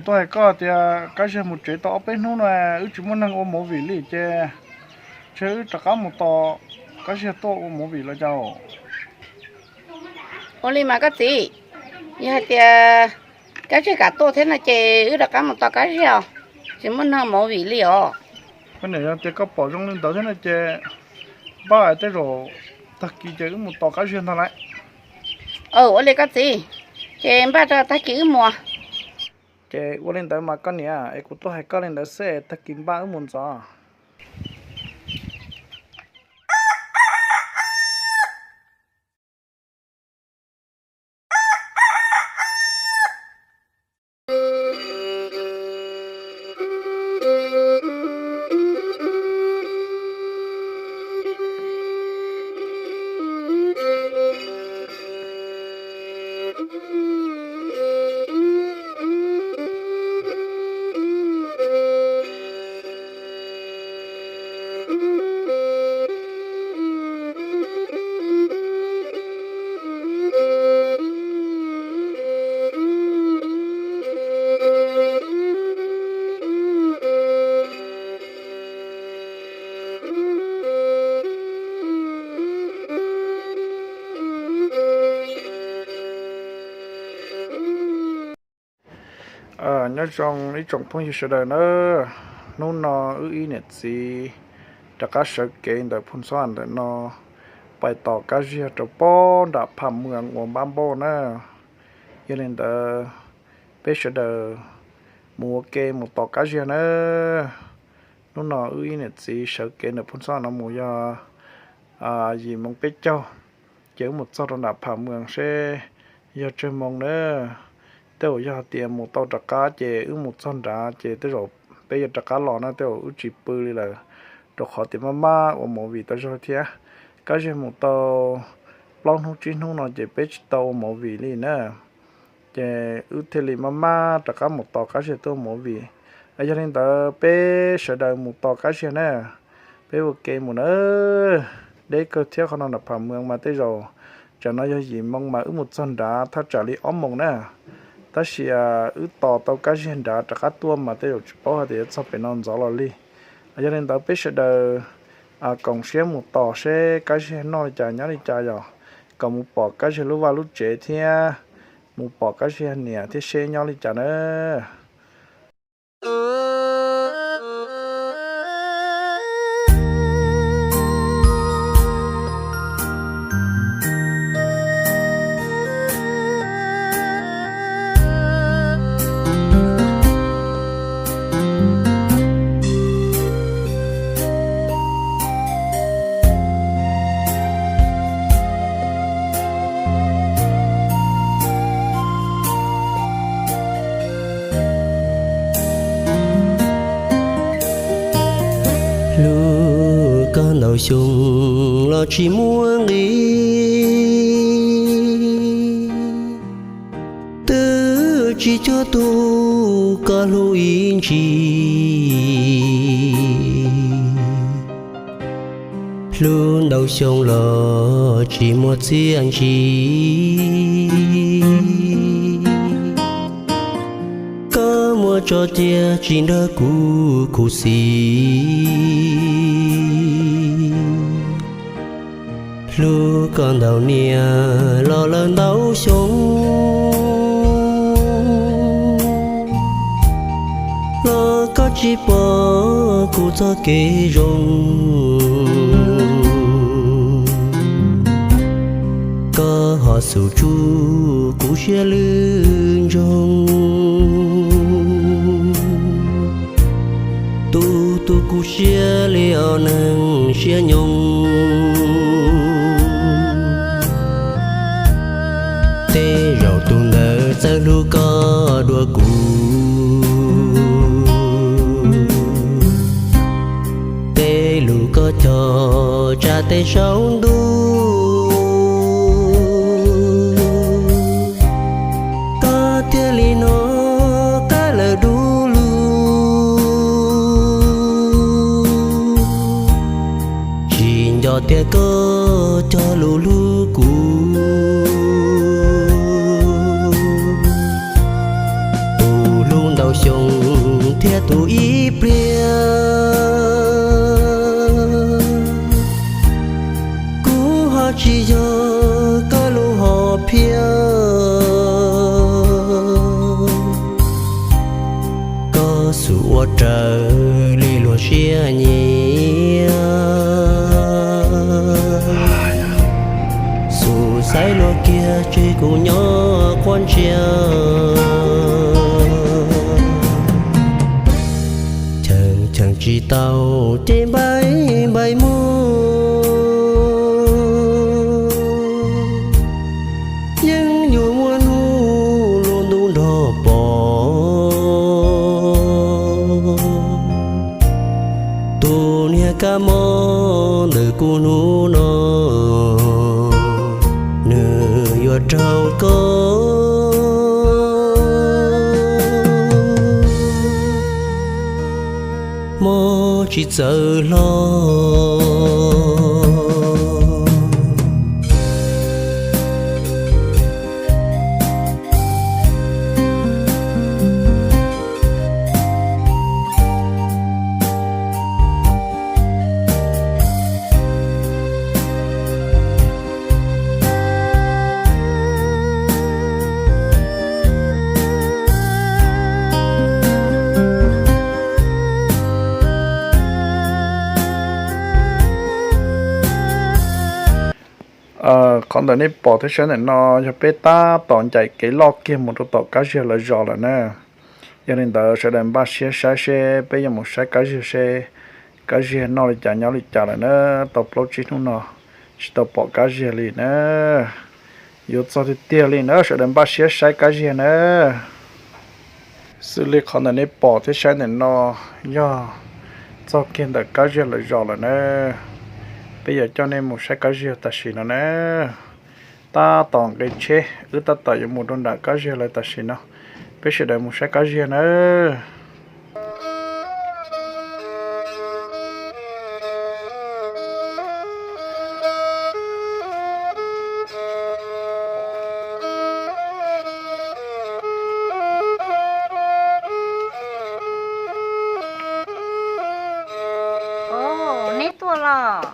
Tuaj hais koj tias Kab Ziag mus tsev tau ob peb hnub no wb tsis muaj neeg ua movie li ces, ces wb rov qab mus tos Kab Ziag tuaj ua movie los cas? Ua li mas koj txiv, yog hais tias Kab Ziag kam tuaj thiab no ces wb rov qab mus tos Kab Ziag, tsis muaj neeg movie li os. Koj niam, yog tias koj pom zoo li ntawd thiab no ces npaj tej zaum tag kis ces wb mus tos Kab Ziag ntag lauj. Ua li koj txiv, ces npaj rau tag kis wb mus. Ces ua li ntawd mas koj niam, es kuv tuaj hais koj li ntawd xwb, tag kis npaj wb mus ntxov. Nyob zoo ib tsoom phooj ywg sawv daws na, hnub no wb ib niam txiv rov qab sawv kev ntawm Phu Ntxhov ntawm no pais tos Kab Ziag rau pob nram Pham Mwas ua npab npauj na. Yog li ntawd peb sawv daws mus ua ke mus tos Kab Ziag na. Hnub no wb ib niam txiv sawv kev ntawm Phu Ntxhov no mus yog yim moos peb caug, ces wb mus txog rau nram Pham Mwas seb yog tsawg moos na. Tej zaum yog hais tias mus tau rov qab ces wb mus txog nrad ces tej zaum peb yuav rov qab los na, tej zaum wb tsis pw li lawm, rau qhov tias maj maj ua movie tau zog thiab. Kab Ziag mus tau plaub hnub tsib hnub no ces peb tsis tau ua movie li na. Ces wb thiaj li maj maj rov qab mus tos Kab Ziag tuaj ua movie. Yog li ntawd peb sawv daws mus tos Kab Ziag na. Peb ua ke mus na. Deb kawg thiab, qhov no nram Pham Mwas mas tej zaum tsam no yog yim moos mas wb mus txog nrad thaj tsam li ob moos na. Tab sis wb tos tau Kab Ziag nrad rov qab tuaj mas tej zaum tsis paub hais tias yuav txog pem no ntxov los li. Yog li ntawd peb sawv daws koom siab mus tos seb Kab Ziag noj li cas nyob li cas, yog kom mus pom Kab Ziag lub vaj lub tsev thiab mus pom Kab Ziag niam thiab seb nyob li cas na. Hlub koj ntau xyoo los tsis muaj nqis, twb tsis cuag tus koj hlub ib ntsis. Hlub ntau xyoo los tsis muaj txiaj ntsig, koj muab tso cia tsis nrog kuv khuv xim. Hlub koj ntau niaj los lawm ntau xyoo, los koj tsis pom kuv txoj kev zoo. Koj ho xub tsuj kuv siab lwj ntsoog, tu tu kuv siab li ob neeg siab nyoog. Tej zaum tus ntawd txawj hlub koj dua kuv, tej lus koj cog tsa tej saum ntuj, koj thiaj li hnov qab lawm dub lug. Tsis nco tias koj cog lus hlub kuv, tus hlub Tau xyoo thiab tu ib pliag, kuv ho tsis yog koj lub hom phiaj. Koj xub ua raws li luag siab nyiam, xub xaiv luag kiag tseg kuv nyob quav ntsej. Cheem cheem tsis tau ces npaim npaim mus, yeej yuav muaj hnub luag ntuj nrog pom. Tus niag kab mob ntawm kuv hnub no, nws yuav raug koj mob tsis txawj hlo. Qhov ntawm nej pom thiab saib ntawm no yog peb tab tom ncaim kev loj kiag mus rau tom kab ziag lawv zos lawm na. Yog li ntawd sawv daws npaj siab saib seb peb yuav mus saib kab ziag seb kab ziag noj li cas nyob li cas lawm na. Tau plaub tsib hnub no tsis tau pom kab ziag li na. Yuav txog tiag tiag li na, sawv daws npaj siab saib kab ziag na. Xws li qhov ntawm nej pom thiab saib ntawm no yog txog kiag ntawm kab ziag lawv zos lawm na. Peb yuav coj nej mus saib kab ziag tam sim no na. Tab tom nqis tsheb, wb tab tom yuav mus rau nram kab ziag lawv tam sim no. Peb sawv daws mus saib kab ziag nawb. Neb tuaj los?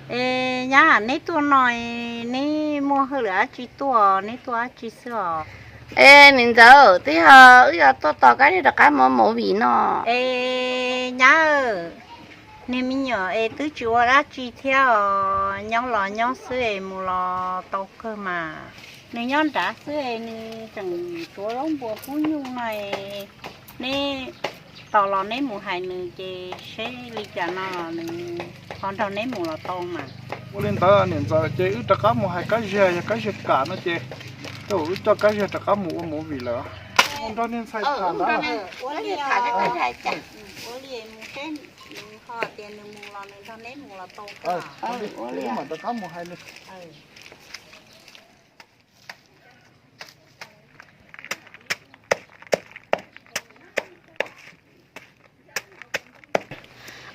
Es nyab, neb tuaj no, neb muaj hauj lwm dab tsi tuaj, neb tuaj dab tsi xwb os? Es niam ntxawm, twb yog wb yuav tuaj tos kab ziag rov qab mus ua movie no. Es nyab, niag me nyuam es twb tsis ua dab tsi thiab os, nyob los nyob xwb es mus los tau kawg mas. Nws nyob nrad xwb es nws tseem tuav zaub npua pub nyuj no es, neb tos los neb mus hais nws ces seb li cas no los nws ho nrog neb mus los tau mas. Ua li ntawd niam ntxawm, ces wb rov qab mus hais kab ziag, yog kab ziag kam no ces wb coj kab ziag rov qab mus ua movie lawm. Mus nrog niag ntxhais tham ntawd. Ua li, mus seb nws ho tias nws mus los nws nrog neb mus los tau. Ua li mam rov qab mus hais nws.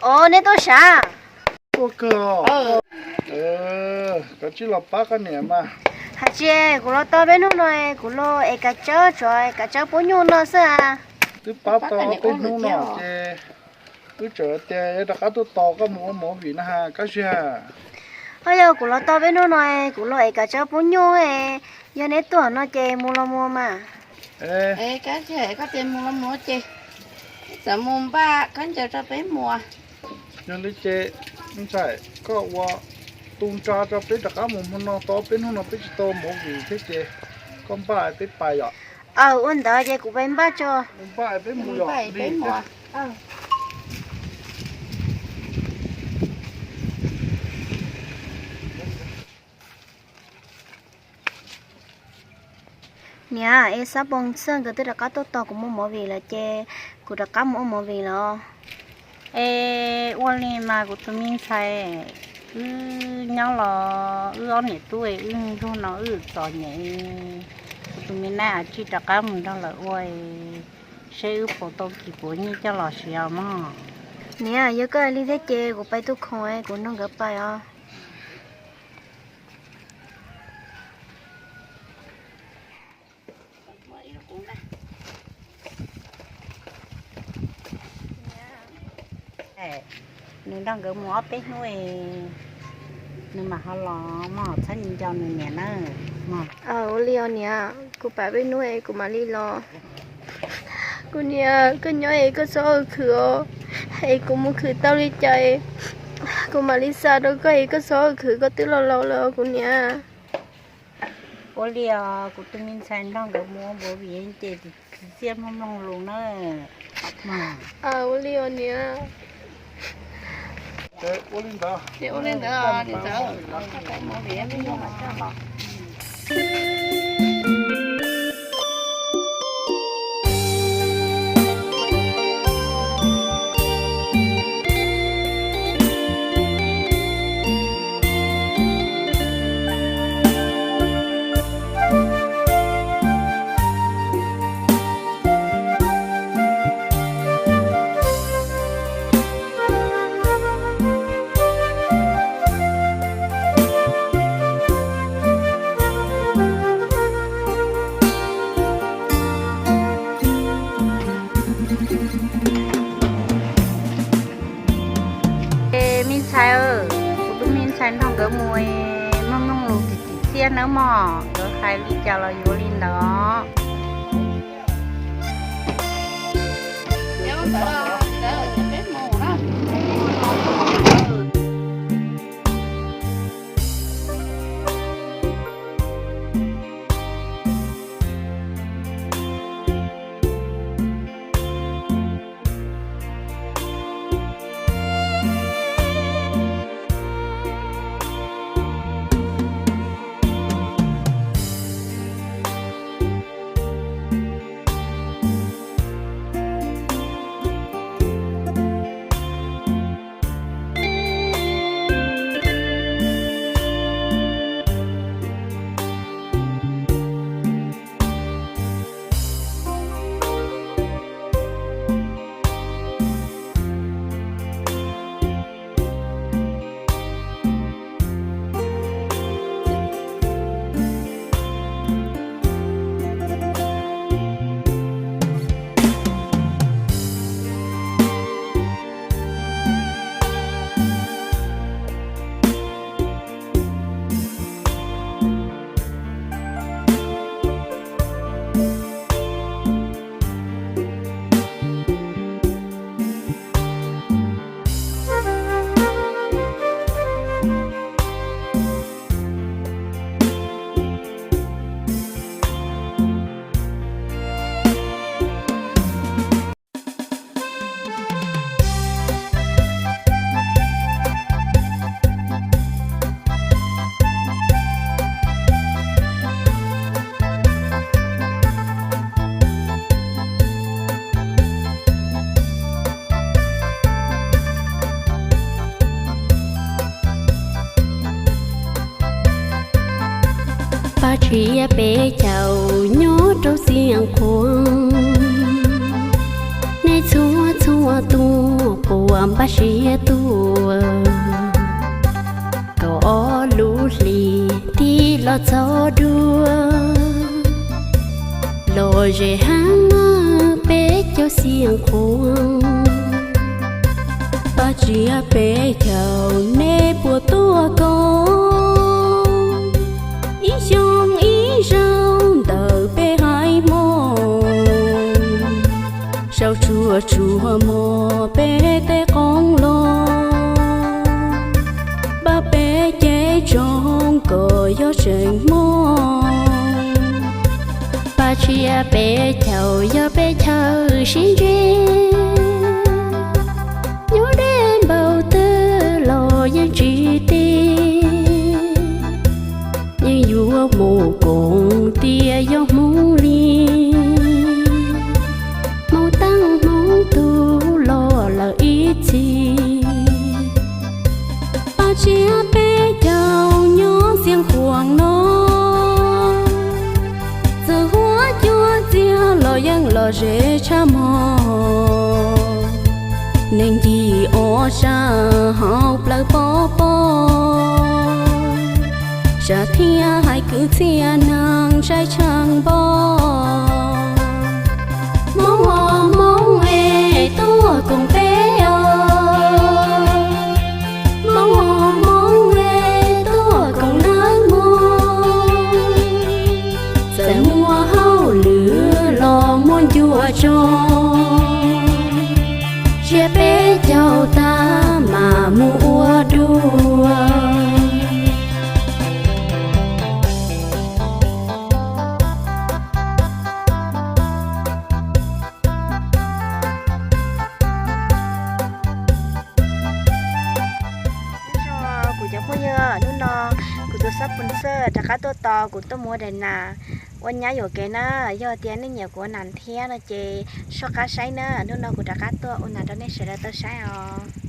Os, neb tuaj sav? Tuaj kawg. Koj tsis los pab koj niam mas. Hais tsis, kuv los tau peb hnub no, kuv los ev kav tsawb, tsuav kav tsawb pub nyuj no xwb a. Twb pab tau peb hnub no ces wb tseem tias yuav rov qab tuaj tos koj mus ua movie no ha kab ziag. Ho yog kuv los tau peb hnub no, kuv los ev kav tsawb pub nyuj, yog neb tuaj no ces mus los mus mas. Kab ziag, koj tias mus los mus ces txawm mus npaj khaub ncaws rau peb mus. Yog li ces ntxhais, koj ua tu nra rau peb rov qab mus hmo no, tau peb hnub no peb tsis tau movie thiab ces koj npaj peb pais yom. Aw, ua ntawd ces kuv pais npaj tso. Npaj peb mus yom. Niam, es Xab Poo Xwj nkawd twb rov qab tuaj tos kuv mus ua movie lawm ces kuv rov qab mus ua movie lawm. Es ua li mas kuv tus me ntxhais, wb nyob los wb ob niam tub wb ntsuag no wb txom nyem, Kuv tus me nab tsij rov qab mus nrog lawv ua, seb wb puas tau kis puav nyiaj coj los siv os mog. Niam, yog koj hais li thiab ces kuv pais tu khoom, kuv nrog nkawd pais os. Nws nrog nkawd mus ob peb hnub, nws mam ho los mog, txhob nco nws niam na. Ua li os niam, kuv pais peb hnub es kuv mam li los. Kuv niam, koj nyob es koj txhob ua khwv os, es kuv mus khwv tau li cas es kuv mam li xa rau koj, es koj txhob ua khwv, koj twb laus laus lawm os kuv niam. Ua li os, kuv tus me ntxhais nrog nkawd mus ua npau suav ces txiv txiaj mloog mloog lus na. Ua li os niam. Ces ua li ntawd, niam txawm. Me ntxhais, kuv tus me ntxhais nrog nkawd mus, mloog mloog lus txiv txiaj nawb mog, nkawd hais li cas los yuav li ntawd. Paj Tshiab peb caug nyob rau Xiav Khuam, nej txhua txhua tus puas npaj siab tuaj, kaum ob lub hlis tib los txog dua, los ze hav peb caug Xiav Khuam. Paj Tshiab peb caug nej puas tuaj koom, ib xyoo ib zaug ntawm peb haiv Hmoob, sau tsuag tsuag mog peb tej qoob loo, npaj peb cev tsoom kom yog tseem Hmoob. Paj Tshiab peb caug yog peb chaw sib ntsib, nyob deb npaum twg los yeej tsis ti, yeej yuav mus koom tias yog Hmoob li, Hmoob teeb Hmoob tus los lawm ib txhis. Paj Tshiab peb caug nyob Xiav Khuam no, txawm yeej lom zem tshaj mog. Neeg ncig ob sab hauv plawv pob pob, sab thiab hais kwv txhiaj neeg saib tshee npo. Hmoob os Hmoob es tuaj koom peb os, Hmoob os Hmoob es tuaj koom nawb mog. Txawm muaj hauj lwm los muaj ncua tso, tsiab peb caug tag mam mus ua dua. Nyob zoo kuv cov phooj ywg, hnub no kuv tus xab pus xaj rov qab tuaj tos kuv tuaj mus ua daim nas ua nyab yuam kev na. Yog tias nej nyiam kuv ua nas thiab no ces soj qab saib na, hnub no kuv rov qab tuaj ua nas rau nej sawv daws tau saib os.